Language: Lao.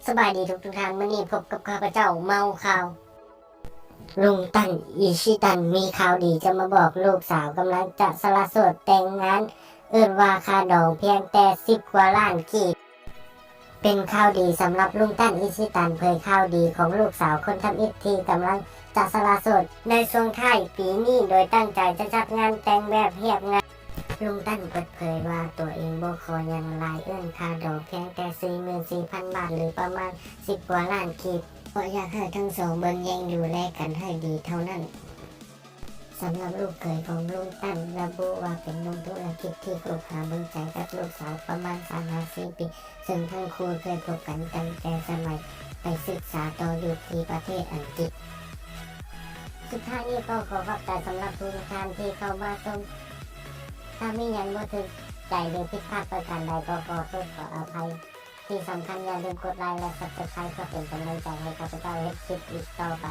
ສະບາຍດີທຸກໆທ່ານ, ມື້ນີ້ພົບກັບຂ້າພະເຈົ້າເມົາຂ່າວ. ລຸງຕັນ ອິຊິຕັນ ມີຂ່າວດີຈະມາບອກລູກສາວ, ກຳລັງຈະສະຫຼະໂສດແຕ່ງງານ, ເອີ້ນວ່າຄ່າດອງພຽງແຕ່ສິບກວ່າລ້ານກີບ. ເປັນຂ່າວດີສຳລັບລຸງຕັນ ອິຊິຕັນ, ເຜີຍຂ່າວດີຂອງລູກສາວຄົນທຳອິດທີ່ກຳລັງຈະສະຫຼະໂສດໃນຊ່ວງທ້າຍປີນີ້, ໂດຍຕັ້ງໃຈຈະຈັດງານແຕ່ງແບບຮຽບງ່າຍ. ລຸງຕັນເປີດເຜີຍວ່າຕົວເອງບໍ່ຂໍຫຍັງຫຼາຍ, ເອີ້ນຄ່າດອງພຽງແຕ່ສີ່ໝື່ນສີ່ພັນບາດ ຫຼື ປະມານສິບກວ່າລ້ານກີບ, ເພາະຢາກໃຫ້ທັງສອງເບິ່ງແຍງດູແລກັນໃຫ້ດີເທົ່ານັ້ນ. ສຳລັບລູກເຂີຍຂອງລຸງຕັນ ລະບຸວ່າເປັນໜຸ່ມທຸລະກິດທີ່ຄົບຫາເບິ່ງໃຈກັບລູກສາວປະມານສາມຫາສີ່ປີ, ເຊິ່ງທັງຄູ່ເຄີຍພົບກັນຕັ້ງແຕ່ສະໄໝໄປສຶກສາຕໍ່ຢູ່ທີ່ປະເທດອັງກິດ. ສຸດທ້າຍນີ້ກໍຂໍຂອບໃຈສຳລັບທຸກທ່ານທີ່ເຂົ້າມາຊົມ. ຖ້າມີຫຍັງບໍ່ຖືກໃຈ ຫຼື ຜິດພາດປະການໃດ ກໍຂໍໂທດຂໍອະໄພ. ທີ່ສຳຄັນຢ່າລືມກົດໄລ ແລະ Subscribe ເພື່ອເປັນກຳລັງໃຈໃຫ້ຂ້າພະເຈົ້າເຮັດຄລິບອີກຕໍ່ໄປ.